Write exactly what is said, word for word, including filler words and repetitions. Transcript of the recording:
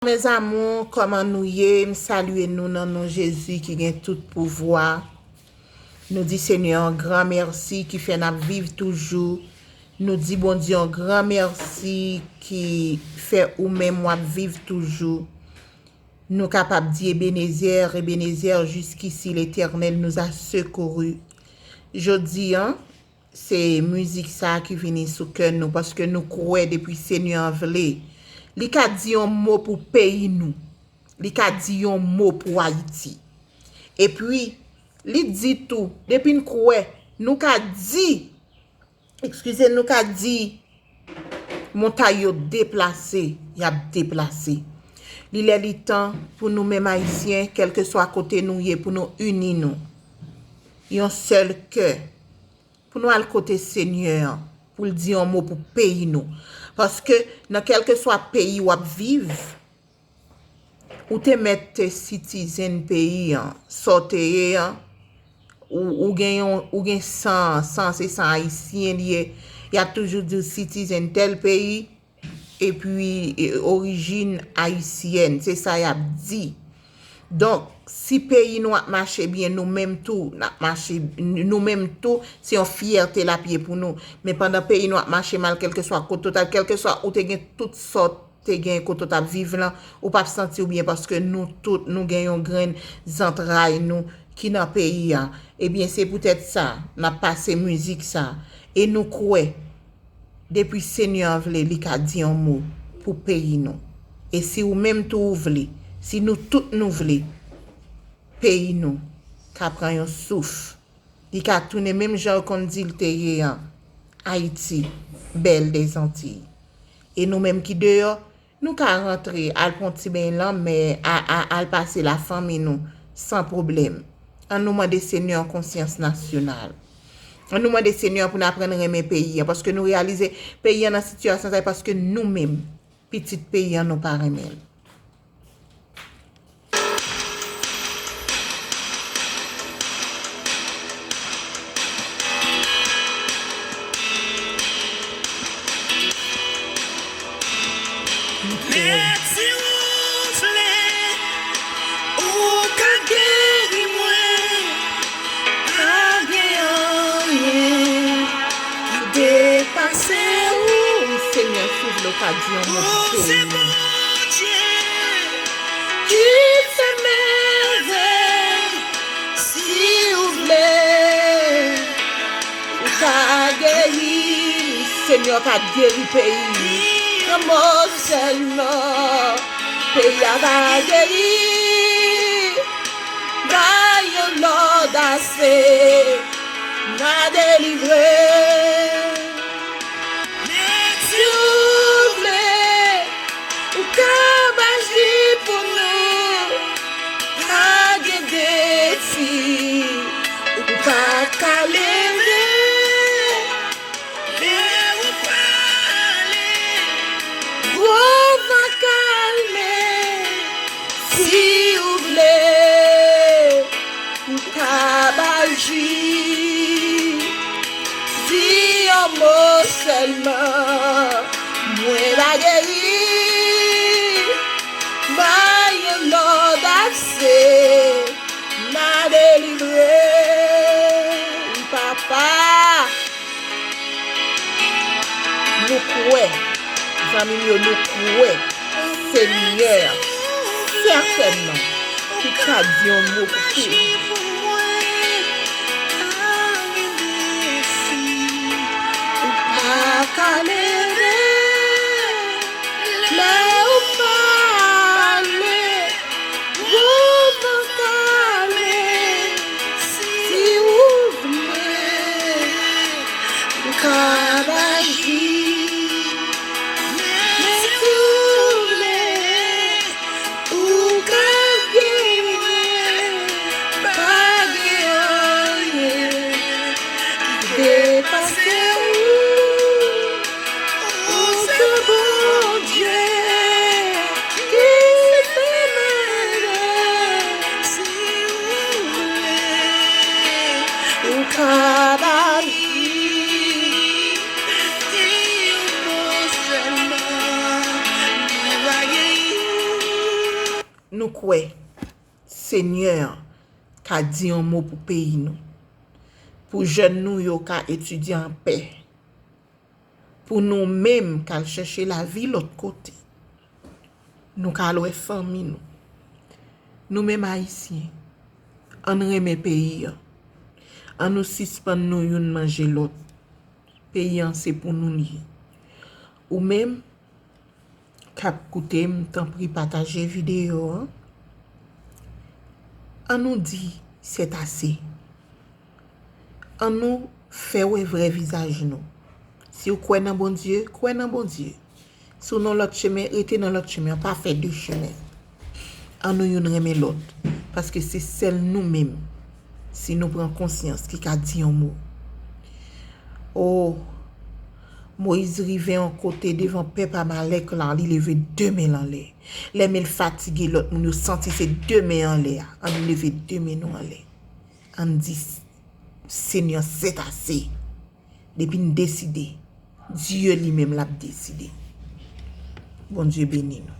Mes amours, kòman nou ye? M salye nou nan non Jezi ki gen tout pouvwa. Nou di Senyè an gran mèsi ki fè n ap viv toujou. Nou di Bondye an gran mèsi ki fè ou menm w ap viv toujou. Nou kapab di Ebenezè, Ebenezè, jiskisi Letènèl nous a secourus. Jodi an, se mizik sa a ki vini sou kè nou, paske nou kwè depi Senyè an vle, li ka di yon mo pou peyi nou. Li ka di yon mo pou Ayiti. Epi, li di tou, depi n kwè, nou ka di, eskize, nou ka di, montay yo deplase, y ap deplase. Li lè li tan pou nou menm Ayisyen, kèlkeswa kote nou ye, pou nou ini nou. Yon sèl kè. Pou nou al kote Senyè an, pou l di yon mo pou peyi nou. Paske nan kèlkeswa peyi w ap viv, ou te mèt te citizen peyi an, sa w te ye an, ou, ou gen yon, ou gen san, san se san ayisyen li ye, y ap toujou di w citizen tèl peyi, epi, e, orijin ayisyèn, se sa y ap di. Donk, si peyi nou ap mache byen, nou menm tou, n ap mache, nou menm tou, se yon fyète l ap ye pou nou. Men pandan peyi nou ap mache mal, kèlkeswa kote w t ap, kèlkeswa ou te gen tout sòt te gen kote w t ap viv lan, ou p ap santi w byen paske nou tout, nou gen yon grenn zantray nou ki nan peyi a. Ebyen, se poutèt sa, n ap pase mizik sa. E nou kwè, depi Senyè an vle, li ka di yon mo pou peyi nou. E si ou menm tou ou vle, si nou tout nou vle, peyi nou ka pran yon souf. Li ka tounen menm jan yo konn di l te ye an, Ayiti, belle des Antilles. E nou menm ki deyò, nou ka rantre, al pran ti beny lanmè, a, a, al pase lafanmi nou, san pwoblèm. An nou mande Senyè an konsyans nasyonal. An nou mande Senyè an pou n aprann renmen peyi an, paske nou reyalize peyi an nan sitiyasyon sa, e paske nou menm, pitit peyi an, nou pa renmen l. Men si ou vle, ou ka geri mwen. Pa gen anyen ki depase ou. Wi, Senyè, si w vle, w ka di yon mo pou peyi nou. Ki fè mèvèy, si w vle, ou ka geri. Senyè ka geri peyi. Yon mo sèlman, peyi a va geri. Bay yon lòd ase, n a delivre. Men si w vle, ou kab aji pou nou. Pa gen defi ou pa ka leve. Lè ou pale, gwo van kalme. Si ou vle, ou kab aji. Di yon mo sèlman, mwen va geri. Bay yon lòd ase, m a delivre. Wi, papa. Nou kwè, zanmi m yo, nou kwè Senyè sètènman ki ka di yon mo pou peyi. Ou pa ka leve lè ou pale. Ou pa ka leve si ou vle. Ou ka aji, men si ou vle, ou ka genyen. Pa gen anyen ki depase ou. Nou kwè Senyè an ka di yon mo pou peyi nou, pou jèn nou yo ka etidye an pè, pou nou menm k al chèche lavi lòt kote, nou ka al wè fanmi nou. Nou menm Ayisyen, ann renmen peyi an. Ann nou sispann nou youn manje lòt. Peyi an se pou nou li ye. Ou menm k ap koute m, tanpri pataje videyo an. Ann nou di c'est assez. Ann nou fè wè vrè vizaj nou. Si w kwè nan Bondye, kwè nan Bondye. Si w nan lòt chemen, rete nan lòt chemen an, pa fè de chemen. Ann nou youn renmen lòt, paske se sèl nou menm, si nou pran konsyans, ki ka di yon mo. O, Moyiz rive yon kote devan pèp Amalèk la, li leve de men l anlè. Lè men l fatige, lòt moun yo santi se de men anlè a. Ann nou leve de men nou anlè. Ann di, Senyè, c'est assez. Depi n deside, Dye li menm l ap deside. Bondye beni nou.